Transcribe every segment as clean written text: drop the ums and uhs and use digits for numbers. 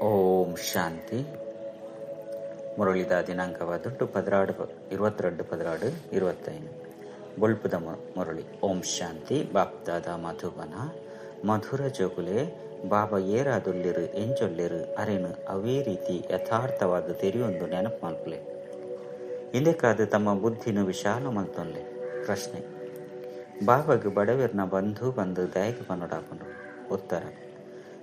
ಓಂ ಶಾಂತಿ. ಮುರಳಿದ ದಿನಾಂಕವಾದುಂಟು 16 22 16 25. ಬೊಳ್ಪುದ ಮುರಳಿ. ಓಂ ಶಾಂತಿ. ಬಾಪ್ದಾದ ಮಧುಬನ ಮಧುರ ಜೋಗುಲೆ ಬಾಬಾ ಏರಾದೊಲ್ಲಿರು ಎಂಚೊಲ್ಲಿರು ಅರೆನು ಅವೇ ರೀತಿ ಯಥಾರ್ಥವಾದ ತೆರೆಯೊಂದು ನೆನಪು ಮಲ್ಪಲೆ. ಇಂದಕ್ಕಾದ ತಮ್ಮ ಬುದ್ಧಿನ ವಿಶಾಲ ಮಲ್ತೊನ್ಲೆ. ಪ್ರಶ್ನೆ: ಬಾಬಾಗ್ ಬಡವೆರ್ನ ಬಂಧು ಬಂದು ದಯಗೆ ಪನ್ನೊಡಾಪುಂಡು. ಉತ್ತರ: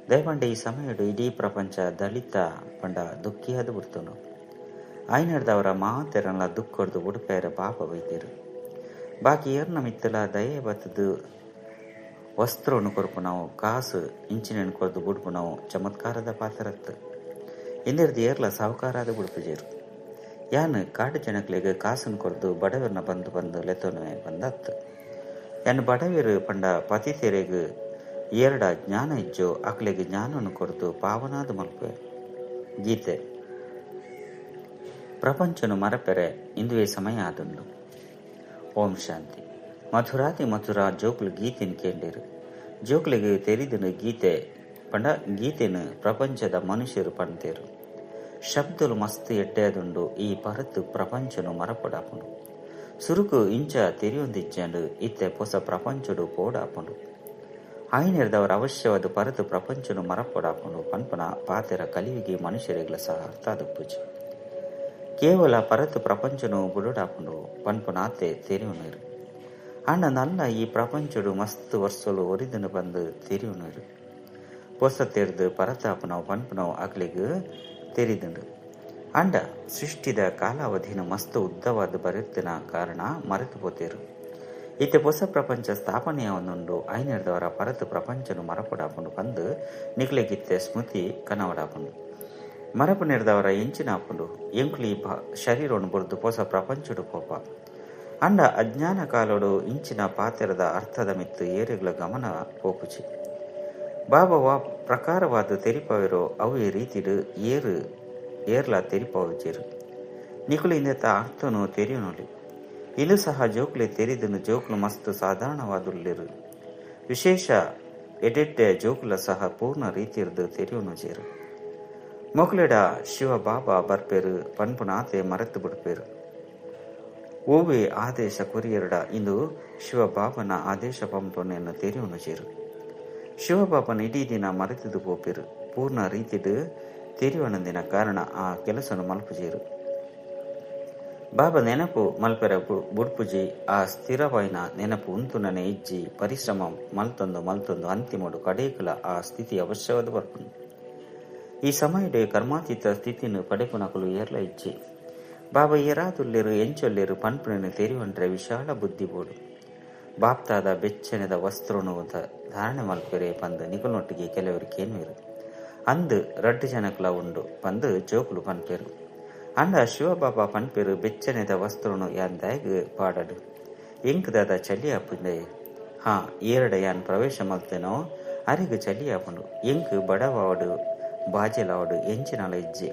ದಯಪಂಡ ಈ ಸಮಯಡು ಇಡೀ ಪ್ರಪಂಚ ದಲಿತ ಪಂಡ ದುಃಖಿಯಾದ ಬಿಡ್ತುಂಡು. ಆಯ್ನಡ್ದವರ ಮಾತೆರನ್ಲ ದುಃಖೊಡ್ದು ಉಡುಪೇರ ಬಾಬ ಬೈತೇರು. ಬಾಕಿ ಏರ್ನ ಮಿತ್ತಲ ದಯೆ ಬತ್ತದು ವಸ್ತ್ರವನ್ನು ಕೊರ್ಪುನವು ಕಾಸು ಇಂಚಿನನ್ನು ಕೊರ್ದು ಬುಡ್ಪುನವು ಚಮತ್ಕಾರದ ಪಾತ್ರತ್ತು. ಇಂದಿರ್ದು ಏರ್ಲ ಸಾಹುಕಾರಾದ ಬುಡ್ಪುಜೇರು. ಯಾನ್ ಕಾಡು ಜನಕ್ಲೆಗ್ ಕಾಸನ್ನು ಕೊರ್ದು ಬಡವರ್ನ ಬಂದು ಬಂದು ಲೆತ್ತೊನುವೆ ಬಂದತ್ತು. ಯಾನ್ ಬಡವೆರು ಪಂಡ ಪತಿತೆರೆಗ್ ಏರಡ ಜ್ಞಾನ ಇಜ್ಜೋ ಅಕ್ಲೆಗ್ ಜ್ಞಾನವನ್ನು ಕೊರ್ದು ಪಾವನಾದ ಮಲ್ಪುವೆ. ಗೀತೆ: ಪ್ರಪಂಚನು ಮರಪೆರೆ ಇಂದುವೆ ಸಮಯ ಆದುಂಡು. ಓಂ ಶಾಂತಿ. ಮಧುರಾತಿ ಮಧುರ ಜೋಕ್ಲು ಗೀತೆನು ಕೇಂಡಿರು. ಜೋಕ್ಲಿಗೆ ತೆರಿದನು ಗೀತೆ ಪಂಡ ಗೀತೆನು ಪ್ರಪಂಚದ ಮನುಷ್ಯರು ಪಂತೇರು. ಶಬ್ದಲು ಮಸ್ತ್ ಎಡ್ಡೆದುಂಡು. ಈ ಪರತು ಪ್ರಪಂಚನು ಮರಪಡಾಪುಂಡು. ಸುರುಕು ಇಂಚ ತೆರಿಯೊಂದಿಜ್ಜಂಡು ಇತ್ತೆ ಪೊಸ ಪ್ರಪಂಚಡು ಪೋಡಾಪುಂಡು. ಆಯ್ನೆರ್ದವರ ಅವಶ್ಯವಾದ ಪರತು ಪ್ರಪಂಚನು ಮರಪಡಾಪುಂಡು ಪನ್ಪನ ಪಾತೆರ ಕಲಿವಿಗೆ ಮನುಷ್ಯರಿಗ್ಲ ಸಹ ಅರ್ಥ ಆದಪ್ಪುಜಿ. ಕೇವಲ ಪರತು ಪ್ರಪಂಚನು ಬುಡಾಪುಂಡು ಪನ್ಪನಾತೆ ತೆರಿಯುನೀರು. ಅಣ್ಣ ನಲ್ಲ ಈ ಪ್ರಪಂಚಡು ಮಸ್ತ್ ವರ್ಷಲು ಒರಿದನು ಬಂದು ತೆರಿಯುನೀರು. ಪೊಸ ತೆರೆದು ಪರತಾಪನವು ಪನ್ಪನವು ಅಗ್ಲಿಗ್ ತೆರಿದುಂಡು. ಅಂಡ ಸೃಷ್ಟಿದ ಕಾಲಾವಧಿನ ಮಸ್ತ್ ಉದ್ದವಾದ ಬರೆತಿನ ಕಾರಣ ಮರೆತು ಪೋತೇರು. ಇತ್ತೆ ಹೊಸ ಪ್ರಪಂಚ ಸ್ಥಾಪನೆಯವನ್ನುಂಡು. ಐನೆರ್ದವರ ಪರತು ಪ್ರಪಂಚನು ಮರಪಡಾಪುಂಡು ಬಂದು ನಿಗ್ಲೆಗಿತ್ತೆ ಸ್ಮೃತಿ ಕನವಡಾಪುಂಡು. ಮರಪು ನೆರೆದವರ ಎಂಚಿನಾಪುಂಡು. ಎಂಕ್ಲಿ ಶರೀರವನ್ನು ಬುರ್ದು ಹೊಸ ಪ್ರಪಂಚಡು ಪೋಪ. ಅಂಡ ಅಜ್ಞಾನ ಕಾಲೋಡು ಇಂಚಿನ ಪಾತೆರದ ಅರ್ಥದ ಮಿತ್ತು ಏರೆಗಳ ಗಮನ ಪೋಪುಚಿ. ಬಾಬಾ ವಾ ಪ್ರಕಾರವಾದ ತೆರಿಪವಿರೋ ಅವು ಈ ರೀತಿಡು ಏರು ಏರ್ಲ ತೆರಿಪವುಜೇರು. ನಿಕುಲು ಇಂದೆತ ಅರ್ಥನು ತೆರಿಯುನೊಲಿ. ಇಲು ಸಹ ಜೋಕ್ಲೆ ತೆರಿದನು. ಜೋಕ್ಲು ಮಸ್ತ್ ಸಾಧಾರಣವಾದುಲ್ಲಿರು. ವಿಶೇಷ ಎಡೆಡ್ಡೆ ಜೋಕುಲ ಸಹ ಪೂರ್ಣ ರೀತಿರ್ದು ತೆರಿಯುನುಜೇರು. ಮೊಕ್ಲೆಡ ಶಿವ ಬಾಬಾ ಬರ್ಪೇರು ಪನ್ಪುನಾತೆ ಮರೆತು ಬಿಡ್ಪೇರು. ಓವೆ ಆದೇಶ ಕೊರಿಯರಡ ಇಂದು ಶಿವಬಾಬನ ಆದೇಶ ಪಂಪನೆಯನ್ನು ತೆರಿಯುನುಜೇರು. ಶಿವಬಾಬನ ಇಡೀ ದಿನ ಮರೆತುದು ಪೋಪೇರು. ಪೂರ್ಣ ರೀತಿಡು ತೆರಿಯುವನಂದಿನ ಕಾರಣ ಆ ಕೆಲಸನು ಮಲ್ಪುಜೇರು. ಬಾಬಾ ನೆನಪು ಮಲ್ಪೆರ ಬುಡ್ಪುಜಿ. ಆ ಸ್ಥಿರವಾಯಿನ ನೆನಪು ಉಂತುನನೆ ಇಜ್ಜಿ. ಪರಿಶ್ರಮ ಮಲ್ತೊಂದು ಮಲ್ತೊಂದು ಅಂತಿಮಡು ಕಡೇಕುಲ ಆ ಸ್ಥಿತಿ ಅವಶ್ಯವಾದ ಬರ್ಪುನು. ಈ ಸಮಯಡೆ ಕರ್ಮಾತೀತ ಸ್ಥಿತಿಯನ್ನು ಪಡೆಪುನಕುಲು ಏರ್ಲ ಇಜ್ಜಿ. ಬಾಬಾ ಏರಾದುಲ್ಲೇರು ಎಂಚೊಲ್ಲೇರು ಪನ್ಪುನನ್ನು ತೆರಿವಂಟ್ರೆ ವಿಶಾಲ ಬುದ್ಧಿ ಬೋಡು. ಬಾಪ್ತಾದ ಬೆಚ್ಚನೆದ ವಸ್ತ್ರನು ಧಾರಣೆ ಮಲ್ಪೆರೆ ಪಂದು ನಿಕುಲ್ನೊಟ್ಟಿಗೆ ಕೆಲವರು ಕೇನ್ವೇರು. ಅಂದು ರಡ್ಡು ಜನಕುಲ ಉಂಡು ಪಂದು ಜೋಕುಲು ಪನ್ಪೇರು. ಅಂಡ ಶಿವಬಾಬಾ ಪನ್ಪೇರು ಬೆಚ್ಚನೆದ ವಸ್ತ್ರನು ಯಾನ್ ದಾಯಗ್ ಪಾಡಡು ಎಂಕ್ದಾದ ಚಲಿ ಆಪುಂಡೆ. ಹಾ ಏರಡ ಯಾನ್ ಪ್ರವೇಶ ಮಲ್ತೇನೋ ಅರಿಗು ಚಲಿ ಆಪುಂಡು. ಎಂಕ್ ಬಡವಾಡು ಬಾಜೆಲಾವಡು ಎಂಚಿನಲ ಇಜ್ಜಿ.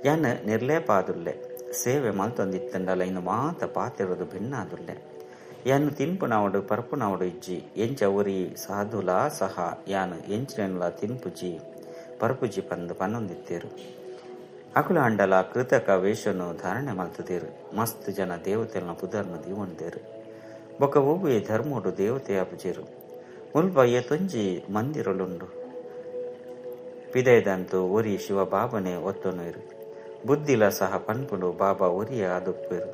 ಯಾನ್ ನಿರ್ಲೇಪ ಆದುಲ್ಲೆ. ಸೇವೆ ಮಲ್ತೊಂದಿತ್ತಂಡಲ ಇನ್ನು ಮಾತ ಪಾತಿರೋದು ಭಿನ್ನ ಆದುಲ್ಲೆ. ಯಾನ್ ತಿನ್ಪುನಾವಡು ಪರ್ಪುನಾವಡು ಇಜ್ಜಿ. ಎಂಚ ಒರಿ ಸಾಧುಲ ಸಹ ಯಾನ್ ಎಂಚಿನಲ ತಿನ್ಪುಜಿ ಪರ್ಪುಜಿ ಪಂದು ಪನ್ನೊಂದಿತ್ತೇರು. ಅಕುಲ ಅಂಡಲ ಕೃತಕ ವೇಷನು ಧಾರಣೆ ಮಲ್ತದೇರು. ಮಸ್ತ್ ಜನ ದೇವತೆಲ್ನ ಪುದರ್ನ ದೀವೊಂದೇರು. ಬೊಕ ಒವ್ವೆ ಧರ್ಮೋಡು ದೇವತೆ ಆಪುಜೇರು. ಮುಲ್ಪ ಏತೊಂಜಿ ಮಂದಿರಲುಂಡು. ಪಿದೈದಂತು ಒರಿ ಶಿವಬಾಬನೆ ಒತ್ತೊನುರು. ಬುದ್ಧಿಲ ಸಹ ಪನ್ಪುಂಡು ಬಾಬಾ ಒರಿಯ ಆದುಪ್ಪೇರು.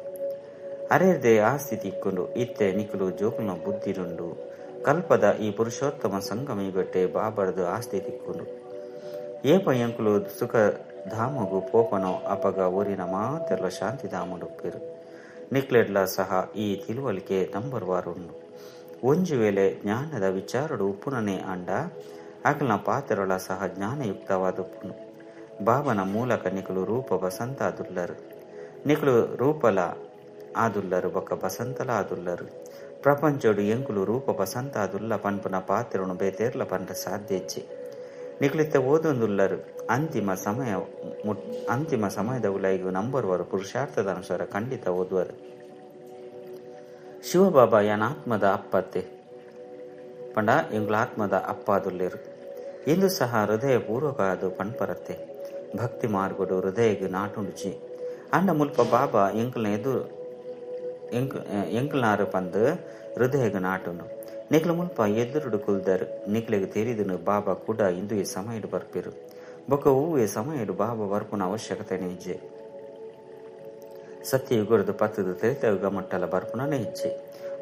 ಅರೆರ್ದೆ ಆಸ್ತಿ ತಿಕ್ಕೊಂಡು ಇತ್ತೆ ನಿಕುಲು ಜೋಕುಲ್ನ ಬುದ್ಧಿರುಂಡು. ಕಲ್ಪದ ಈ ಪುರುಷೋತ್ತಮ ಸಂಗಮಿಗಟ್ಟೆ ಬಾಬರ್ದು ಆಸ್ತಿ ತಿಕ್ಕೊಂಡು. ಏಪ ಎಂಕುಲು ಸುಖ ಧಾಮಗು ಪೋಪನೋ ಅಪಗ ಊರಿನ ಮಾತೆಲ್ಲ ಶಾಂತಿ ಧಾಮಡುಪ್ಪೇರು. ನಿಕ್ಲೆಡ್ಲ ಸಹ ಈ ತಿಳುವಳಿಕೆ ನಂಬರ್ ವಾರುಂಡು. ಒಂಜಿ ವೇಳೆ ಜ್ಞಾನದ ವಿಚಾರಡು ಉಪ್ಪುನನೇ ಅಂಡ ಅಗಲ್ನ ಪಾತ್ರಗಳ ಸಹ ಜ್ಞಾನಯುಕ್ತವಾದ ಬಾಬನ ಮೂಲಕ ನಿಕುಲು ರೂಪ ಬಸಂತ ಆದುಲ್ಲರು. ನಿಕುಲು ರೂಪಲ ಆದುಲ್ಲರು ಬೊಕ್ಕ ಬಸಂತಲ ಆದುಲ್ಲರು. ಪ್ರಪಂಚಡು ಎಂಕುಲು ರೂಪ ಬಸಂತ ಆದುಲ್ಲ ಪನ್ಪುನ ಪಾತ್ರನು ಬೇತೇರ್ಲ ಪಂಡ ಸಾಧ್ಯ ಇಜ್ಜಿ. ನಿಕುಲಿತ್ತ ಓದೊಂದುಲ್ಲರು. ಅಂತಿಮ ಸಮಯದ ಉಲೈಗು ನಂಬರ್ವರು ಪುರುಷಾರ್ಥದ ಅನುಸಾರ ಖಂಡಿತ ಓದುವರು. ಶಿವಬಾಬಾ ಯಾನ್ ಆತ್ಮದ ಅಪ್ಪತ್ತೆ ಪಂಡ ಎಂಗ್ಲ ಆತ್ಮದ ಅಪ್ಪ ಆದುಲ್ಲೇರು. ಇಂದು ಸಹ ಹೃದಯ ಪೂರ್ವಕ ಅದು ಪನ್ಪರತ್ತೆ. ಭಕ್ತಿ ಮಾರ್ಗಡು ಹೃದಯಗೆ ನಾಟುಂಡುಜಿ. ಅಂಡ ಮುಲ್ಪ ಬಾಬಾ ಎಂಕಲ್ನ ಎದುರು ಎಂಕಲ್ನಾರು ಪಂದು ಹೃದಯಗೆ ನಾಟುಂಡು. ನಿಕ್ಲು ಮುಲ್ಪ ಎದುರುಡು ಕುಲ್ದರು ನಿಕ್ಲೆಗ್ ತೆರಿದನು ಬಾಬಾ ಕೂಡ ಇಂದು ಈ ಸಮಯಡು ಬರ್ಪಿರು. ಬೊಕ ಹೂವೆ ಸಮಯಡು ಬಾಬಾ ಬರ್ಪುನ ಅವಶ್ಯಕತೆ ಇಜ್ಜೆ. ಸತ್ಯ ಯುಗರ್ದು ಪತ್ತದು ತ್ರೇತಾಯುಗ ಮುಟ್ಟಲ ಬರ್ಪುನನೇ ಇಜ್ಜೆ.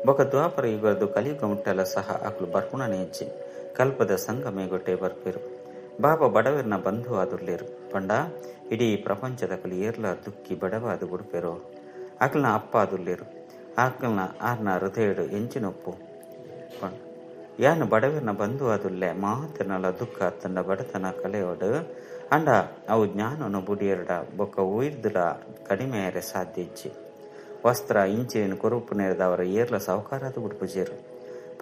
ಬೊಕ ದ್ವಾಪರ ಯುಗರ್ದು ಕಲಿಯುಗ ಮುಟ್ಟಲ ಸಹ ಅಕ್ಲು ಬರ್ಪುನನೇ ಇಜ್ಜೆ. ಕಲ್ಪದ ಸಂಗಮೇಗೊಟ್ಟೆ ಬರ್ಪಿರು. ಬಾಬಾ ಬಡವರ್ನ ಬಂಧು ಆದುರ್ಲೇರು. ಪಂಡ ಇಡೀ ಪ್ರಪಂಚದಕಲು ಏರ್ಲ ದುಕ್ಕಿ ಬಡವಾದು ಬುಡ್ಪೆರೋ ಅಕ್ಲನ ಅಪ್ಪ ಆದುರ್ಲೇರು. ಆಕಲ್ನ ಆರ್ನ ಹೃದಯಡು ಎಂಚಿನೊಪ್ಪು. ಯಾನು ಬಡವರ್ನ ಬಂಧು ಆದುಲ್ಲೆ ಮಾತನಲ ದುಃಖ ತನ್ನ ಬಡತನ ಕಲೆಯೋಡು ಅಂಡ ಅವು ಜ್ಞಾನನು ಬುಡಿಯರ್ಡ ಬೊಕ್ಕ ಉಯ್ದುಲ ಕಡಿಮೆಯರೆ ಸಾಧ್ಯ ಇಜ್ಜಿ. ವಸ್ತ್ರ ಇಂಚಿನ ಕೊರುಪು ನೇರದವರ ಏರ್ಲ ಸಾಹುಕಾರಾದ ಉಡುಪುಜೇರು.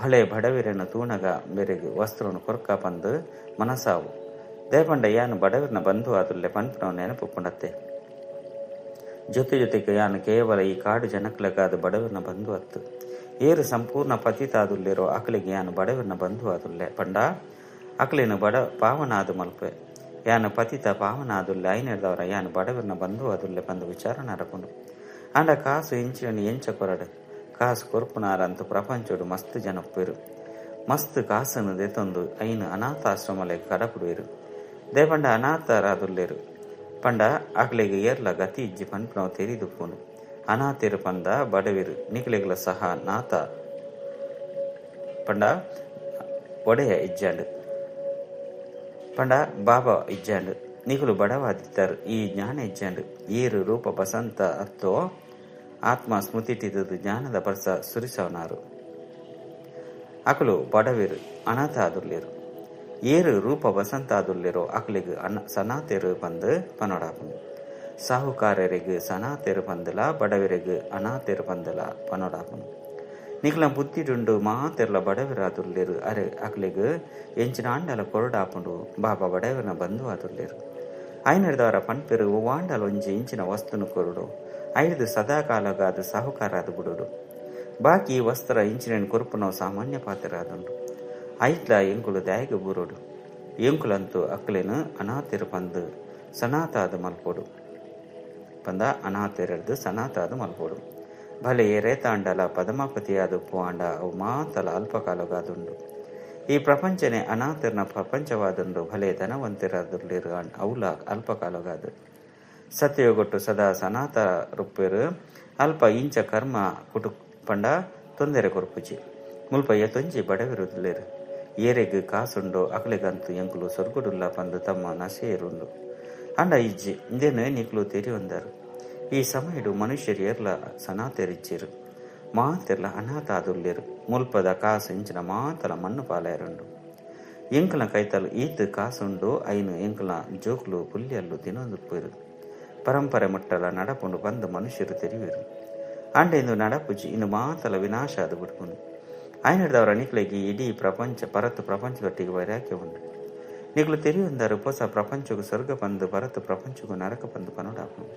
ಭಳೆ ಬಡವಿರನ್ನು ತೂಣಗ ಮೇರೆಗೆ ವಸ್ತ್ರವನ್ನು ಕೊರ್ಕ ಪಂದು ಮನಸಾವು. ದೇಪಂಡ ಯಾನು ಬಡವರನ್ನ ಬಂಧು ಆದುಲ್ಲೆ ಪನ್ಪುನವು ನೆನಪು ಪುಂಡತ್ತೆ. ಜೊತೆ ಜೊತೆಗೆ ಯಾನು ಕೇವಲ ಈ ಕಾಡು ಜನಕ್ಲಗಾದ ಬಡವರನ್ನ ಬಂಧು ಅತ್ತು. ಏರು ಸಂಪೂರ್ಣ ಪತಿತಾದುಲ್ಲೇರೋ ಅಕಲಿಗೆ ಯಾನು ಬಡವರನ್ನ ಬಂಧು ಆದುಲ್ಲೆ. ಪಂಡ ಅಕಲಿನ ಬಡ ಪಾವನಾದು ಮಲ್ಪೆ. ಯಾನು ಪತಿತ ಪಾವನಾದುಲ್ಲೆ ಐನೆರ್ದವರ ಯಾನು ಬಡವರನ್ನ ಬಂಧು ಆದುಲ್ಲೆ ಬಂದು ವಿಚಾರ ನಡಪುಂಡು. ಅಂಡ ಕಾಸು ಇಂಚಿನ ಎಂಚ ಕೊರಡು ಕಾಸು ಕೊರ್ಪುನಾರಂತೂ ಪ್ರಪಂಚೋಡು ಮಸ್ತ್ ಜನಪ್ಪೇರು. ಮಸ್ತ್ ಕಾಸನ್ನು ದೆತೊಂದು ಐನು ಅನಾಥಾಶ್ರಮಲೆ ಕಡಪುಡುವೆರು. ದೇಪಂಡ ಅನಾಥರಾದುಲ್ಲೇರು. ಪಂಡ ಅಕ್ಲೆಗ್ ಏರ್ಲ ಗತಿ ಇಜ್ಜಿ ಪನ್ಪುನವು ತೆರಿದುಪ್ಪುಂಡು. ಅನಾಥೆರು ಪಂದ ಬಡವಿರು ನಿಕ್ಲೆಗ್ಲ ಸಹ ನಾಥ ಪಂಡ ಒಡೆಯ ಇಜ್ಜಾಂಡು. ಪಂಡ ಬಾಬಾ ಇಜ್ಜಾಂಡು. ನಿಕುಲು ಬಡವಾದಿತ್ತರು ಈ ಜ್ಞಾನ ಇಜ್ಜಾಂಡು. ಏರು ರೂಪ ಬಸಂತ ಅತ್ತೋ ಆತ್ಮ ಸ್ಮೃತಿಟಿದುದು ಜ್ಞಾನದ ಬರ್ಸ ಸುರಿಸವನಾರು. ಅಕಲು ಬಡವಿರು ಅನಾಥ ಆದುರ್ಲೇರು. ಏರು ರೂಪ ಬಸಂತ ಆದುರ್ಲೇರೋ ಅಕಲಿಗೆ ಸನಾತೆರು ಬಂದು ಪನೋಡಾಪುಂಡು. ಸಾಹುಕಾರರಿಗೆ ಸನಾತೆರು ಪಂದಲ ಬಡವರಿಗೆ ಅನಾಥೆರು ಪಂದಲ ಪನೋಡಾಪುಂಡು. ನಿಕ್ಲ ಬುದ್ಧಿಡುಂಡು ಮಾತೆರ್ಲ ಬಡವರಾದುರ್ಲೇರು. ಅರೆ ಅಕ್ಲೆಗ್ ಎಂಚಿನ ಆಂಡಲ ಕೊರಡಾಪುಂಡು. ಬಾಬಾ ಬಡವರನ ಬಂಧು ಆದುರ್ಲೇರು. ಐನರ್ದವರ ಪನ್ಪೆರು ವಾಂಡಲ ಒಂಜಿ ಇಂಚಿನ ವಸ್ತುನು ಕೊರಡು. ಐದು ಸದಾಕಾಲಗಾದ ಸಾಹುಕಾರ ಆದ ಬಿಡುಡು. ಬಾಕಿ ವಸ್ತ್ರ ಇಂಚಿನ ಕೊರುಪುನವು ಸಾಮಾನ್ಯ ಪಾತ್ರರಾದುಂಡು. ಐಟ್ಲ ಎಂಕುಲು ದಾಯಗ ಬೂರೋಡು. ಎಂಕುಲಂತೂ ಅಕ್ಲೇನು ಅನಾಥೆರು ಪಂದು ಸನಾತಾದ ಮಲ್ಪೋಡು. ಪಂದ ಅನಾಥೆರದು ಸನಾತಾದ ಮಲ್ಪೋಡು. ಭಲೆ ಏರೇತಾಂಡಲ ಪದಮಾಪತಿಯಾದ ಉಪ್ಪು ಅವು ಮಾತಲ ಅಲ್ಪಕಾಲಗಾದುಂಡು. ಈ ಪ್ರಪಂಚನೇ ಅನಾಥರ್ನ ಪ್ರಪಂಚವಾದುಂಡು. ಭಲೆ ಧನವಂತರಾದುರ್ಲಿರು ಅವಲ ಅಲ್ಪಕಾಲಗಾದು. ಸತ್ಯಗೊಟ್ಟು ಸದಾ ಸನಾತ ರುಪ್ಪೇರು. ಅಲ್ಪ ಇಂಚ ಕರ್ಮ ಕುಟು ಪಂಡ ತೊಂದರೆ ಕೊರ್ಪುಜಿ. ಮುಲ್ಪ ಎತೊಂಜಿ ಬಡವಿರುದಿಲ್ಲೇರು. ಏರೆಗ್ ಕಾಸುಂಡು ಅಕ್ಲೆಗಂತು ಎಂಕುಲು ಸೊರ್ಗುಡುಲ್ಲ ಪಂದು ತಮ್ಮ ನಸೆಯರುಂಡು. ಅಂಡ ಇಜ್ಜಿ ಇಂದೇನು ನಿಕ್ಲು ತೆರಿಯೊಂದರು. ಈ ಸಮಯಡು ಮನುಷ್ಯರು ಏರ್ಲ ಸನಾತೆರಿಜ್ಜಿರು. ಮಾತೆರ್ಲ ಅನಾಥ ಆದುಲ್ಲೇರು. ಮುಲ್ಪದ ಕಾಸು ಇಂಚಿನ ಮಾತಲ ಮಣ್ಣು ಪಾಲಾಯರುಂಡು. ಎಂಕಲ ಕೈತಲ್ ಈತ್ ಕಾಸುಂಡು ಐನು ಎಂಕಲ ಜೋಕ್ಲು ಪುಲ್ಯಲ್ಲು ದಿನೊಂದುಪ್ಪೇರು. ಪರಂಪರೆ ಮುಟ್ಟಲ ನಡಪುಂಡು ಬಂದು ಮನುಷ್ಯರು ತೆರಿವೇರು. ಅಂಡ ಇಂದು ನಡಪುಜಿ ಇನ್ನು ಮಾತಲ ವಿನಾಶ ಅದು ಬಿಡ್ಪುಂಡು. ಐನರ್ದವರ ನಿಕ್ಲೆಗೆ ಇಡೀ ಪ್ರಪಂಚ ಪರತು ಪ್ರಪಂಚದೊಟ್ಟಿಗೆ ವೈರಾಗ್ಯ ಉಂಡು. ನಿಕ್ಲು ತೆರಿಯೊಂದರು ಹೊಸ ಪ್ರಪಂಚಗೂ ಸ್ವರ್ಗ ಬಂದು ಪರತು ಪ್ರಪಂಚಗೂ ನರಕ ಬಂದು ಪನೋಡಾಪುಂಡು.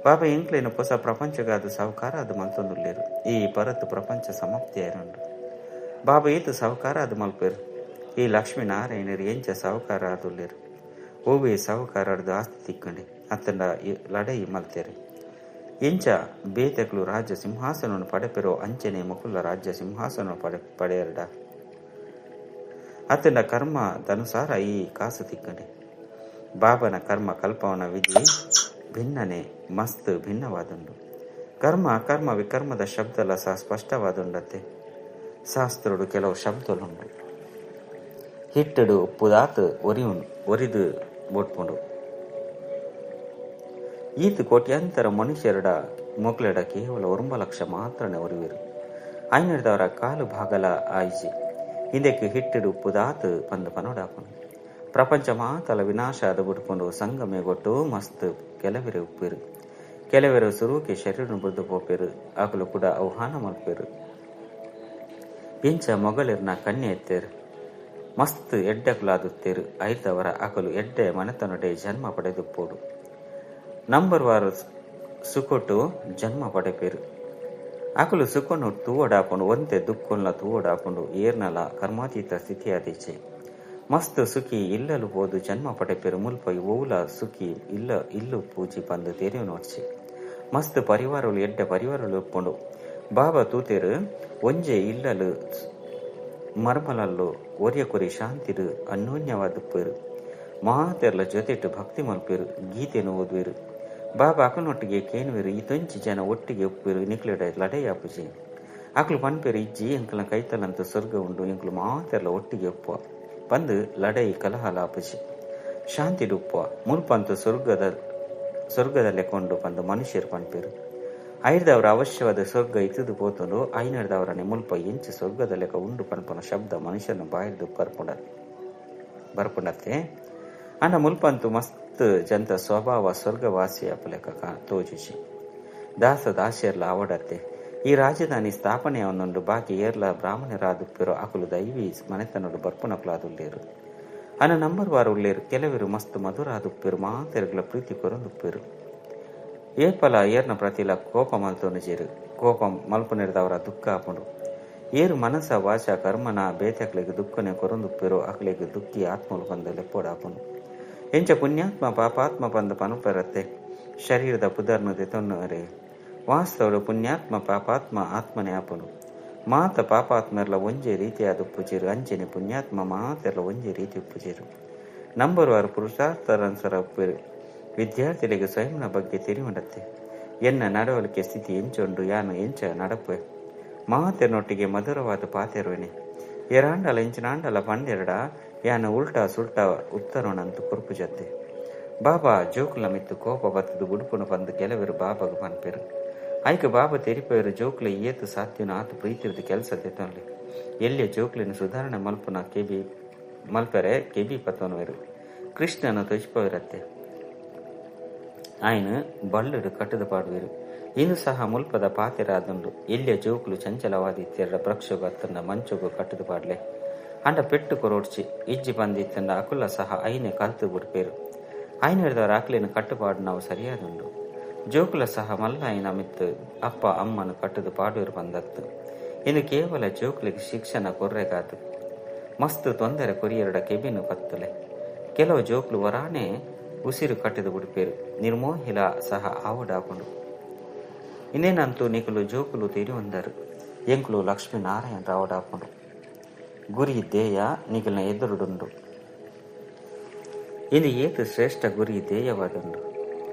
ಬಾಬಾ ಎಂಕ್ಲೇನು ಹೊಸ ಪ್ರಪಂಚಗಾದ ಸಾಹುಕಾರ ಅದು ಮಲ್ತೊಂದುಲ್ಲೇರು. ಈ ಪರತು ಪ್ರಪಂಚ ಸಮಾಪ್ತಿ ಆಯ್ರುಂಡು. ಬಾಬಾ ಈತು ಸಾಹುಕಾರ ಅದು ಮಲ್ಪೇರು. ಈ ಲಕ್ಷ್ಮೀನಾರಾಯಣರು ಎಂಚ ಸಾಹುಕಾರ ಆದುಲ್ಲೇರು. ಓವಿ ಸಾಹುಕಾರದು ಆಸ್ತಿ ತಿಕ್ಕಂಡೆ ಅತ್ತಂಡ ಲಡೈ ಮಲ್ತೇರು. ಎಂಚ ಬೇತಕ್ಲು ರಾಜ್ಯ ಸಿಂಹಾಸನವನ್ನು ಪಡೆಪೆರೋ ಅಂಚನೆ ಮುಕುಲ ರಾಜ್ಯ ಸಿಂಹಾಸನ ಪಡೆಯರಡ. ಅತ್ತಂಡ ಕರ್ಮ ತನುಸಾರ ಈ ಕಾಸು ತಿಕ್ಕಂಡೆ. ಬಾಬನ ಕರ್ಮ ಕಲ್ಪವನ ವಿಧಿ ಭಿನ್ನನೆ ಮಸ್ತ್ ಭಿನ್ನವಾದುಂಡು. ಕರ್ಮ ಅಕರ್ಮ ವಿಕರ್ಮದ ಶಬ್ದಲ ಸಹ ಸ್ಪಷ್ಟವಾದುಂಡತ್ತೆ. ಶಾಸ್ತ್ರೋಡು ಕೆಲವು ಶಬ್ದಲುಂಡು. ಹಿಟ್ಟಡು ಉಪ್ಪುದಾತ್ ಒರಿದು ಬೊಟ್ಪುಂಡು. ಈತ ಕೋಟ್ಯಾಂತರ ಮನುಷ್ಯರಡ ಮೊಕ್ಲೆಡ ಕೇವಲ 9 ಲಕ್ಷ ಮಾತ್ರನೇ ಒರಿವೆರು. ಐನರ್ದವರ ಕಾಲು ಭಾಗಲ ಆಯ್ಜಿ. ಹಿಂದಕ್ಕೆ ಹಿಟ್ಟಡು ಉಪ್ಪುದಾತ್ ಪಂದು ಪನೋಡಾಪುಂಡು. ಪ್ರಪಂಚ ಮಾತಲ ವಿನಾಶ ಆದ ಬಿಡ್ಕೊಂಡು ಸಂಗಮೆಗೊಟ್ಟು ಮಸ್ತ್ ಕೆಲವೆರೆ ಉಪ್ಪೇರು. ಕೆಲವೆರು ಸುರುಕೆ ಶರೀರ ಬುಡ್ದು ಪೋಪೇರು. ಅಕಲು ಕೂಡ ಆಹ್ವಾನ ಮಲ್ಪೇರು. ಎಂಚ ಮೊಗಲಿರ್ನ ಕಣ್ಣೆ ಎತ್ತೇರು. ಮಸ್ತ್ ಎಡ್ಡಕುಲಾದುತ್ತೇರು. ಐತವರ ಅಕಲು ಎಡ್ಡೆ ಮನೆತನೊಡೆ ಜನ್ಮ ಪಡೆದುಪ್ಪೋಡು. ನಂಬರ್ ವಾರು ಸುಕೊಟ್ಟು ಜನ್ಮ ಪಡೆಪೇರು. ಅಕಲು ಸುಕೊನು ತೂವಡಾಪುಂಡು. ಒಂತೆ ದುಕ್ಕೊನ್ಲ ತೂವಡಾಪುಂಡು. ಏರ್ನಲ ಕರ್ಮಾತೀತ ಸ್ಥಿತಿಯಾದೀಚೆ. ಮಸ್ತ್ ಸುಖಿ ಇಲ್ಲಲು ಪೋದು ಜನ್ಮ ಪಡೆಪೆರು ಮುಲ್ಪ ಓವುಲ ಸುಖಿ ಇಲ್ಲ ಇಲ್ಲು ಪೂಜಿ ಪಂದು ತೆರಿಯು ನೋಡ್ಚಿ. ಮಸ್ತ್ ಪರಿವಾರಲು ಎಡ್ಡೆ ಪರಿವಾರಲು ಉಪ್ಪುಂಡು. ಬಾಬಾ ತೂತೆರು ಒಂಜೆ ಇಲ್ಲಲು ಮರ್ಮಲಲ್ಲು ಒರಿಯ ಕೊರಿ ಶಾಂತಿರು ಅನ್ಯೋನ್ಯವಾದುಪ್ಪೇರು. ಮಾತೆರ್ಲ ಜೊತೆಟು ಭಕ್ತಿ ಮಲ್ಪೇರು, ಗೀತೆನು ಓದುವೆರು. ಬಾಬಾ ಅಕಲ್ನೊಟ್ಟಿಗೆ ಕೇನುವೆರು, ಈ ತೊಂಚಿ ಜನ ಒಟ್ಟಿಗೆ ಉಪ್ಪೇರು, ನಿಕ್ಲೆಡ ಲಡೈ ಆಪುಜಿ. ಅಕಲು ಪನ್ಪೇರು ಇಜ್ಜಿ ಎಂಕಲ್ನ ಕೈತಲಂತ ಸ್ವರ್ಗ ಉಂಡು, ಎಂಕಲು ಮಾತೆರ್ಲ ಒಟ್ಟಿಗೆ ಉಪ್ಪುವ ಪಂದು ಲಡೈ ಕಲಹಲ ಆಪುಜಿ, ಶಾಂತಿಡು ಉಪ್ಪುವ. ಮುಲ್ಪಂತು ಸ್ವರ್ಗದ ಲೆಕ್ಕೊಂಡು ಪಂದು ಮನುಷ್ಯರು ಪನ್ಪೇರು. ಐರ್ದವರ ಅವಶ್ಯವಾದ ಸ್ವರ್ಗ ಇತ್ತದು ಪೋತುಂಡು. ಐನರ್ದವರನೆ ಮುಲ್ಪ ಎಂಚು ಸ್ವರ್ಗದ ಲೆಕ್ಕ ಉಂಡು ಪನ್ಪನ ಶಬ್ದ ಮನುಷ್ಯನ ಬಾಯಿರ್ದು ಬರ್ಪುಂಡತ್ತೆ. ಅಂಡ ಮುಲ್ಪಂತು ಮಸ್ತ್ ಜಂತ ಸ್ವಭಾವ ಸ್ವರ್ಗವಾಸಿ ಅಪಲೆಕ್ಕ ತೋಜುಜಿ. ದಾಸ ದಾಸಿಯರ್ಲ ಆವಡತ್ತೆ. ಈ ರಾಜಧಾನಿ ಸ್ಥಾಪನೆ ಒಂದೊಂದು ಬಾಕಿ ಏರ್ಲ ಬ್ರಾಹ್ಮಣರಾದುಪ್ಪಿರೋ ಅಕುಲು ದೈವಿ ಮನೆತನೋಡು ಬರ್ಪುನಕುಲಾದುಲ್ಲೇರು. ಅನ ನಂಬರ್ ವಾರ ಉಲ್ಲೇರು. ಕೆಲವರು ಮಸ್ತ್ ಮಧುರಾದುಪ್ಪಿರು, ಮಾತೆರುಗಳ ಪ್ರೀತಿ ಕೊರೊಂದುಪ್ಪಿರು. ಏಪಲ ಏರ್ನ ಪ್ರತಿಲ ಕೋಪ ಮಲ್ತೊನುಜೇರು. ಕೋಪ ಮಲ್ಪುನೆರ್ದವರ ದುಃಖ ಆಪುಂಡು. ಏರು ಮನಸ ವಾಚ ಕರ್ಮನ ಬೇತಕ್ಲೆಗ್ ದುಃಖನೆ ಕೊರೊಂದುಪ್ಪಿರೋ ಅಕ್ಲೆಗ್ ದುಃಖಿ ಆತ್ಮಲು ಪಂದು ಲೆಪ್ಪೋಡಾಪುಂಡು. ಎಂಚ ಪುಣ್ಯಾತ್ಮ ಪಾಪಾತ್ಮ ಪಂದು ಪನುಪೆರತ್ತೆ ಶರೀರದ ಪುದರ್ನು ದೆತೊನ್ನುವರೆ. ವಾಸ್ತವಡು ಪುಣ್ಯಾತ್ಮ ಪಾಪಾತ್ಮ ಆತ್ಮನೆ ಆಪುಂಡು. ಮಾತ ಪಾಪಾತ್ಮರ್ಲ ಒಂಜೆ ರೀತಿಯಾದ ಉಪ್ಪುಜೇರು, ಅಂಚನೆ ಪುಣ್ಯಾತ್ಮ ಮಾತೆರ್ಲ ಒಂಜೆ ರೀತಿ ಉಪ್ಪುಜೇರು. ನಂಬರುವಾರು ಪುರುಷಾರ್ಥರನ್ಸರ ಉಪ್ಪೇರು. ವಿದ್ಯಾರ್ಥಿಗಳಿಗೆ ಸ್ವಯಂನ ಬಗ್ಗೆ ತಿಳಿಯುಂಡತ್ತೆ. ಎನ್ನ ನಡವಳಿಕೆ ಸ್ಥಿತಿ ಎಂಚುಂಡು, ಯಾನು ಎಂಚ ನಡಪೆ, ಮಾತೆರ್ನೊಟ್ಟಿಗೆ ಮಧುರವಾದ ಪಾತೆರುವೆನೆ. ಏರಾಂಡಲ ಇಂಚಿನಾಂಡಲ ಪಂಡೆರಡ ಯಾನು ಉಲ್ಟಾ ಸುಲ್ಟಾ ಉತ್ತರೋಣಂತು ಕೊರ್ಪು ಜತ್ತೆ. ಬಾಬಾ ಜೋಕುಲ ಮಿತ್ತು ಕೋಪ ಬತ್ತದು ಬುಡುಪುನು ಪಂದು ಕೆಲವರು ಬಾಬಾಗ ಪನ್ಪೆರು. ಐಕ ಬಾಬಾ ತೆರಿಪೇರು ಜೋಕ್ಲೆ ಏತು ಸಾಧ್ಯನ ಆತು ಪ್ರೀತಿರ್ದು ಕೆಲಸ ದೆತೊನ್ಲೆ. ಎಲ್ಲಿಯ ಜೋಕ್ಲಿನ ಸುಧಾರಣೆ ಮಲ್ಪುನ ಕೆಬಿ ಮಲ್ಪೆರೆ ಕೆಬಿ ಪತ್ತೊನುವೆರು. ಕೃಷ್ಣನ ತೊಜ್ಪವಿರತ್ತೆ. ಆಯ್ನ ಬಳ್ಳುಡು ಕಟ್ಟದ ಪಾಡುವೆರು. ಇಂದು ಸಹ ಮುಲ್ಪದ ಪಾತೆರಾದುಂಡು. ಎಲ್ಲಿಯ ಜೋಕುಲು ಚಂಚಲವಾದಿತ್ತೆರಡ ವೃಕ್ಷಗು ಅತ್ತಂಡ ಮಂಚಗು ಕಟ್ಟದ ಪಾಡ್ಲೆ. ಅಂಡ ಪೆಟ್ಟು ಕೊರೋಡ್ಚಿ ಇಜ್ಜಿ ಬಂದಿತ್ತಂಡ ಅಕುಲ ಸಹ ಐನೆ ಕಲ್ತು ಬಿಡ್ಪೇರು. ಐನ ಹಿಡಿದವರ ಅಕ್ಲಿನ ಕಟ್ಟುಪಾಡು ನಾವು ಸರಿಯಾದುಂಡು. ಜೋಕುಲ ಸಹ ಮಲ್ಲಾಯಿನ ಮಿತ್ತು ಅಪ್ಪ ಅಮ್ಮನು ಕಟ್ಟದು ಪಾಡುವರು ಬಂದತ್ತು. ಇನ್ನು ಕೇವಲ ಜೋಕುಲಿಗೆ ಶಿಕ್ಷಣ ಕೊರ್ರೆಗಾತು. ಮಸ್ತ್ ತೊಂದರೆ ಕೊರಿಯರಡ ಕೆಬಿನು ಪತ್ತಲೆ. ಕೆಲವು ಜೋಕ್ಲು ವರಾನೆ ಉಸಿರು ಕಟ್ಟಿದ ಬಿಡ್ಪೇರು. ನಿರ್ಮೋಹಿಲ ಸಹ ಆವಡಾಪುಂಡು. ಇನ್ನೇನಂತೂ ನಿಕುಲು ಜೋಕುಲು ತೆರಿಯೊಂದರು. ಎಂಕುಲು ಲಕ್ಷ್ಮೀನಾರಾಯಣ ರಾವಡಾಪುಂಡು. ಗುರಿ ಧ್ಯೇಯ ನಿಕಲ್ನ ಎದುರುಡುಂಡು. ಇದು ಏತು ಶ್ರೇಷ್ಠ ಗುರಿ ಧ್ಯೇಯವಾದುಂಡು.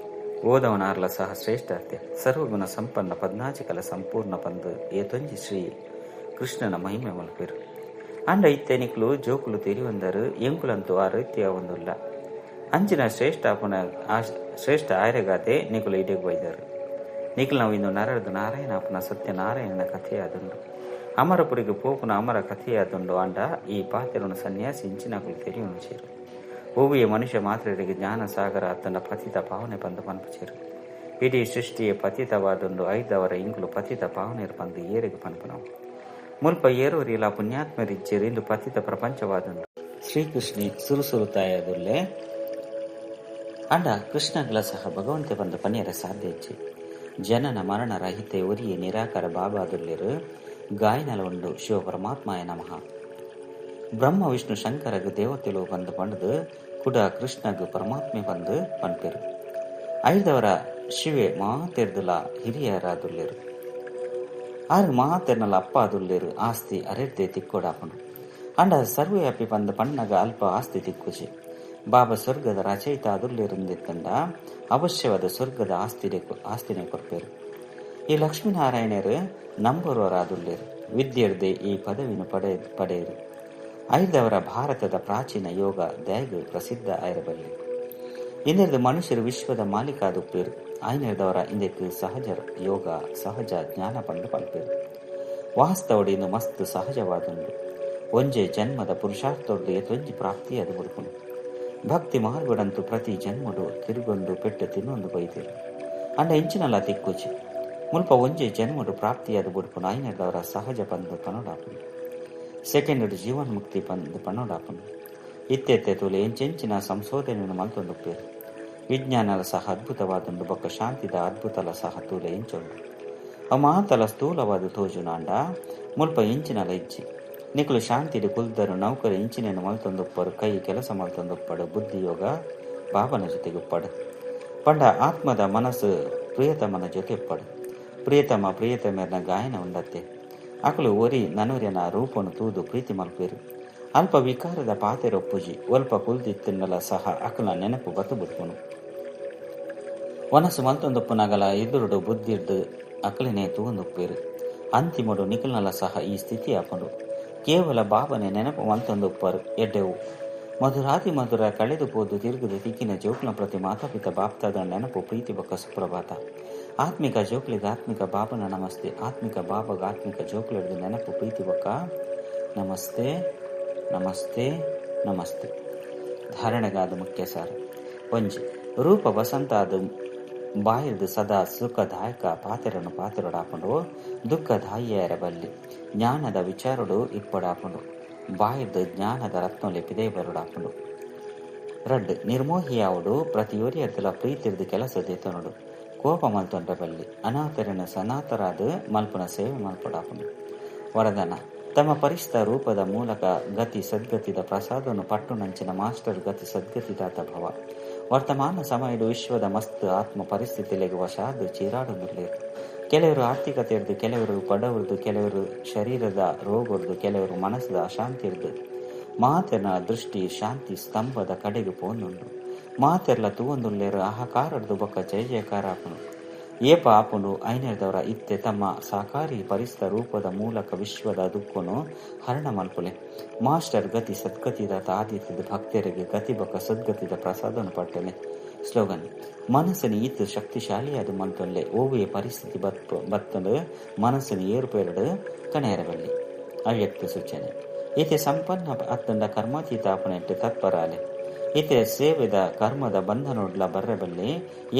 ಓದವನಾರ್ಲ ಸಹ ಶ್ರೇಷ್ಠ ಅರ್ಥ ಸರ್ವಗುಣ ಸಂಪನ್ನ ಪದ್ನಾಚಿಕಲ ಸಂಪೂರ್ಣ ಪಂದು ಏತೊಂಜಿ ಶ್ರೀ ಕೃಷ್ಣನ ಮಹಿಮೆ ಮಲ್ಪೇರು. ಅಂಡ ಇತ್ತೆ ನಿಕ್ಲು ಜೋಕುಲು ತೆರಿಯೊಂದರು. ಎಂಕುಲಂತೂ ಆ ರೀತಿಯ ಒಂದುಲ್ಲ. ಅಂಚಿನ ಶ್ರೇಷ್ಠ ಅಪುನ ಆ ಶ್ರೇಷ್ಠ ಆಯರೆಗಾತೆ ನಿಕುಲು ಇಡೆಗ್ ಬೈದರು. ನಿಖಲ್ ನಾವು ಇಂದು ನರದು ನಾರಾಯಣ ಅಪ್ಪನ ಸತ್ಯನಾರಾಯಣನ ಕಥೆಯಾದುಂಡು. ಅಮರಪುರಿಗೆ ಪೋಪುನ ಅಮರ ಕಥೆಯಾದುಂಡು. ಅಂಡ ಈ ಪಾತೆರನು ಸನ್ಯಾಸಿ ಇಂಚಿನಕುಲು ತೆರಿಯೊನು ಚೇರು. ಓವಿಯ ಮನುಷ್ಯ ಮಾತ್ರರಿಗೆ ಜ್ಞಾನ ಸಾಗರ ಅತ್ತನ ಪತಿತ ಪಾವನೆ ಪಂದು ಪನ್ಪುಚೇರು. ಇಡೀ ಸೃಷ್ಟಿಯೇ ಪತಿತವಾದುಂಡು. ಐದವರ ಇಂಕುಲು ಪತಿತ ಪಾವನೆರು ಪಂದು ಏರೆಗ್ ಪನ್ಪುನವು. ಮುಲ್ಪ ಏರೋರಿಲ ಪುಣ್ಯಾತ್ಮರಿಚ್ಚೇರು. ಇಂದು ಪತಿತ ಪ್ರಪಂಚವಾದುಂಡು. ಶ್ರೀಕೃಷ್ಣಿ ಸುರುಸುರುತಾಯದುಲ್ಲೆ. ಅಂಡ ಕೃಷ್ಣಗಳ ಸಹ ಭಗವಂತೆ ಬಂದು ಪನಿಯರ ಸಾಧ್ಯ ಇಚ್ಚಿ. ಜನನ ಮರಣ ರಹಿತೆ ಒರಿಯೆ ನಿರಾಕಾರ ಬಾಬಾದುಲ್ಲೇರು. ಗಾಯನಲ ಉಂಡು ಶಿವ ಪರಮಾತ್ಮಾಯ ನಮಃ. ಬ್ರಹ್ಮ ವಿಷ್ಣು ಶಂಕರಗ್ ದೇವತೆಲು ಬಂದು ಪಂಡದು ಕುಡ ಕೃಷ್ಣಗ್ ಪರಮಾತ್ಮೆ ಬಂದು ಪನ್ಪೆರು. ಐದವರ ಶಿವೆ ಮಾತೆರ್ದುಲ ಹಿರಿಯರಾದುಲ್ಲೇರು. ಆರು ಮಾತೆರ್ನಲ ಅಪ್ಪ ಅದುಲ್ಲೇರು. ಆಸ್ತಿ ಅರೆರ್ದೆ ತಿಕ್ಕೋಡಾಪುಂಡು. ಅಂಡ ಸರ್ವವ್ಯಾಪಿ ಬಂದ ಪಣ್ಣಗ ಅಲ್ಪ ಆಸ್ತಿ ತಿಕ್ಕುಜಿ. ಬಾಬಾ ಸ್ವರ್ಗದ ರಚಯಿತ ಅದುಲ್ಲೇರುಂದಿತ್ತಂಡ ಅವಶ್ಯವಾದ ಸ್ವರ್ಗದ ಆಸ್ತಿನೇ ಕೊರ್ಪೇರು. ಈ ಲಕ್ಷ್ಮೀನಾರಾಯಣರು ನಂಬರುವರಾದುಲ್ಲೇರು. ವಿದ್ಯೆರ್ದೆ ಈ ಪದವಿನ ಪಡೆಯರು. ಐದವರ ಭಾರತದ ಪ್ರಾಚೀನ ಯೋಗ ದ್ಯಾಗು ಪ್ರಸಿದ್ಧ ಆಯಿರಬಲ್ಲಿ. ಇನ್ನೆರಡು ಮನುಷ್ಯರು ವಿಶ್ವದ ಮಾಲೀಕಾದುಪ್ಪೇರು. ಐನೆರದವರ ಇಂದಕ್ಕೆ ಸಹಜ ಯೋಗ ಸಹಜ ಜ್ಞಾನ ಪಂಡು ಪಲ್ಪೇರು. ವಾಸ್ತವಡಿ ಇಂದು ಮಸ್ತ್ ಸಹಜವಾದುಂಡು. ಒಂಜೆ ಜನ್ಮದ ಪುರುಷಾರ್ಥೊಡ್ದು ಎತ್ತೊಂಜಿ ಪ್ರಾಪ್ತಿ ಅದು ಬುಡ್ಪುಂಡು. ಭಕ್ತಿ ಮಾರ್ಗಡಂತೂ ಪ್ರತಿ ಜನ್ಮಡು ತಿರುಗೊಂದು ಪೆಟ್ಟು ತಿನ್ನೊಂದು ಬೈತೇರು. ಅಂಡ ಇಂಚಿನಲ್ಲ ತಿಕ್ಕುಚಿ. ಮುಲ್ಪ ಒಂಜೆ ಜನ್ಮಡು ಪ್ರಾಪ್ತಿಯಾದ ಬುಡ್ಪುಂಡು. ಐನೆರದವರ ಸಹಜ ಪಂದು ಪನೋಡಾಪುಂಡು. ಸೆಕೆಂಡ್ ಜೀವನ್ಮುಕ್ತಿ ಪಂದು ಪನೋಡಾಪುಂಡು. ಇತ್ತೆತ್ತೆ ತುಲೆ ಎಂಚೆಂಚಿನ ಸಂಶೋಧನೆಯನ್ನು ಮಲ್ತೊಂದುಪ್ಪೇರು. ವಿಜ್ಞಾನಲ ಸಹ ಅದ್ಭುತವಾದುಂಡು. ಬೊಕ್ಕ ಶಾಂತಿದ ಅದ್ಭುತಲ ಸಹ ತೂಲೆ ಎಂಚುಂಡು. ಅವು ಮಾತಲ ಸ್ಥೂಲವಾದ ತೋಜುನಾಂಡ ಮುಲ್ಪ ಎಂಚಿನಲ ಇಜ್ಜಿ. ನಿಕುಲು ಶಾಂತಿಡ್ ಕುಲ್ದರು ನೌಕರಿ ಇಂಚಿನೇನು ಮಲ್ತೊಂದುಪ್ಪರು ಕೈ ಕೆಲಸ ಮಲ್ತೊಂದುಪ್ಪಡು ಬುದ್ಧಿಯೋಗ ಬಾಬನ ಜೊತೆಗುಪ್ಪಡು ಪಂಡ ಆತ್ಮದ ಮನಸ್ಸು ಪ್ರಿಯತಮನ ಜೊತೆ ಇಪ್ಪಡು ಪ್ರಿಯತಮ ಪ್ರಿಯತಮೇರ್ನ ಗಾಯನ ಉಂಡತ್ತೆ ಅಕಲು ಒರಿ ನನೊರ್ಯನ ರೂಪನು ತೂದು ಪ್ರೀತಿ ಮಲ್ಪೇರು ಅಲ್ಪ ವಿಕಾರದ ಪಾತೆರೊಪ್ಪುಜಿ ಒಲ್ಪ ಕುಲ್ದಿತ್ತಿನ್ನಲ ಸಹ ಅಕಲ ನೆನಪು ಬತ್ತು ಬಿಡ್ಪುನು ವನಸು ಮಲ್ತೊಂದುಪ್ಪುನಗಲ ಎದುರುಡು ಬುದ್ಧಿರ್ದು ಅಕಲಿನೇ ತೂವೊಂದುಪ್ಪೇರು ಅಂತಿಮಡು ನಿಕಲ್ನಲ ಸಹ ಈ ಸ್ಥಿತಿ ಆಪುಂಡು ಕೇವಲ ಬಾಬನೆ ನೆನಪು ಮಲ್ತೊಂದುಪ್ಪರು ಎಡ್ಡೆವು ಮಧುರಾತಿ ಮಧುರ ಕಳೆದು ಪೋದು ತಿರುಗುದು ತಿಕ್ಕಿನ ಜೋಕ್ಲ ಪ್ರತಿ ಮಾತಾಪಿತ ಬಾಪ್ತಾದ ನೆನಪು ಪ್ರೀತಿ ಬೊಕ್ಕ ಸುಪ್ರಭಾತ ಆತ್ಮಿಕ ಜೋಕ್ಲಿಗೆ ಆತ್ಮಿಕ ಬಾಬನ ನಮಸ್ತೆ ಆತ್ಮಿಕ ಬಾಬಗ ಆತ್ಮಿಕ ಜೋಕ್ಲಿಡ್ದು ನೆನಪು ಪ್ರೀತಿ ಬೊಕ್ಕ ನಮಸ್ತೆ ನಮಸ್ತೆ ನಮಸ್ತೆ. ಧಾರಣೆಗಾದ ಮುಖ್ಯ ಸಾರ. ಒಂಜಿ ರೂಪ ವಸಂತ ಅದು ಬಾಯಿರ್ದು ಸದಾ ಸುಖದಾಯಕ ಪಾತೆರನು ಪಾತೆರೊಡಾಪುಂಡು ದುಃಖದಾಯಿಯರ ಬಲ್ಲಿ ಜ್ಞಾನದ ವಿಚಾರಡು ಇಪ್ಪಡಾಪುಂಡು ಬಾಯಿರ್ದು ಜ್ಞಾನದ ರತ್ನೊಲೆ ಪಿದೆ ಬರುಡಾಪುಂಡು. ರಡ್ಡ್ ನಿರ್ಮೋಹಿಯಾವುಡು ಪ್ರತಿಯೊರಿಯರ್ದಲ ಪ್ರೀತಿರ್ದು ಕೆಲಸ ದೇತನೊಡು ಕೋಪ ಮಲ್ತೊಂಡ್ರ ಬಲ್ಲಿ ಅನಾಥರನ ಸನಾತರಾದ ಮಲ್ಪುನ ಸೇವೆ ಮಲ್ಪಡಾಪುಂಡು. ವರದಾನ ತಮ್ಮ ಪರಿಚಿತ ರೂಪದ ಮೂಲಕ ಗತಿ ಸದ್ಗತಿದ ಪ್ರಸಾದವನ್ನು ಪಟ್ಟುನಂಚಿನ ಮಾಸ್ಟರ್ ಗತಿ ಸದ್ಗತಿದಾತ ಭವ. ವರ್ತಮಾನ ಸಮಯದ ವಿಶ್ವದ ಮಸ್ತ್ ಆತ್ಮ ಪರಿಸ್ಥಿತಿಲೆಗೆ ವಶಾದು ಚೀರಾಡೊಂದುಲ್ಲೆರ್. ಕೆಲವರು ಆರ್ಥಿಕತೆ ಇರ್ದು, ಕೆಲವರು ಬಡವರ್ದು, ಕೆಲವರು ಶರೀರದ ರೋಗರ್ದು, ಕೆಲವರು ಮನಸ್ಸದ ಅಶಾಂತಿ ಇರ್ದು. ಮಾತೆರ್ನ ದೃಷ್ಟಿ ಶಾಂತಿ ಸ್ತಂಭದ ಕಡೆಗೆ ಪೋಂದುಂಡು. ಮಾತೆರ್ಲ ತೂವೊಂದುಲ್ಲೆರ್ ಹಾಹಾಕಾರಡ್ದು ಬೊಕ್ಕ ಜಯ ಜಯಕಾರ ಆಪುಂಡು. ಏಪ ಆಪುಂಡು ಐನೆರ್ದವರ ಇತ್ತೆ ತಮ್ಮ ಸಾಕಾರಿ ಪರಿಸ್ತ ರೂಪದ ಮೂಲಕ ವಿಶ್ವದ ದುಃಖನು ಹರಣ ಮಲ್ಪುಲೆ. ಮಾಸ್ಟರ್ ಗತಿ ಸದ್ಗತಿದಾತ ಆದಿತ್ಯದ ಭಕ್ತರಿಗೆ ಗತಿ ಬೊಕ್ಕ ಸದ್ಗತಿದ ಪ್ರಸಾದನು ಪಟ್ಟಲೆ. ಸ್ಲೋಗನ್: ಮನಸ್ಸಿನ ಈತ್ ಶಕ್ತಿಶಾಲಿಯಾದ ಮಲ್ತೊಲ್ಲೆ ಓವಿಯ ಪರಿಸ್ಥಿತಿ ಬತ್ತಂದು ಮನಸ್ಸಿನ ಏರುಪೇರಡು ಕಣೆಯರಬಲ್ಲಿ. ಅವ್ಯಕ್ತ ಸೂಚನೆ: ಈತೆ ಸಂಪನ್ನ ಅತ್ತಂಡ ಕರ್ಮಾತೀತ ಆಪುನೆಟ್ ತತ್ಪರಾಲೆ. ಈತೆ ಸೇವೆದ ಕರ್ಮದ ಬಂಧನೊಡ್ಲ ಬರ್ರೆಬಲ್ಲಿ.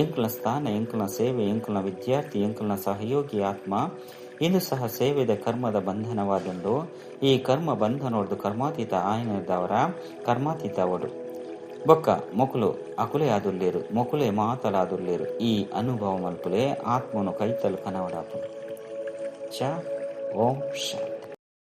ಎಂಕುಲ ಸ್ಥಾನ, ಎಂಕುಲ ಸೇವೆ, ಎಂಕುಲ ವಿದ್ಯಾರ್ಥಿ, ಎಂಕುಲ ಸಹಯೋಗಿ ಆತ್ಮ ಇಂದು ಸಹ ಸೇವೆದ ಕರ್ಮದ ಬಂಧನವಾದುಂಡು. ಈ ಕರ್ಮ ಬಂಧನೊಡ್ದು ಕರ್ಮಾತೀತ ಆಯನದವರ ಕರ್ಮಾತೀತ ಅವಡು ಬೊಕ್ಕ ಮೊಕುಲು ಅಕುಲೆ ಆದುಲ್ಲೇರು, ಮೊಕುಲೆ ಮಾತಲಾದುಲ್ಲೇರು. ಈ ಅನುಭವ ಮಲ್ಪುಲೆ ಆತ್ಮನು ಕೈತಲು ಕನವಡಾಪುಂಡು. ಚ ಓಂ ಶಾಂತಿ.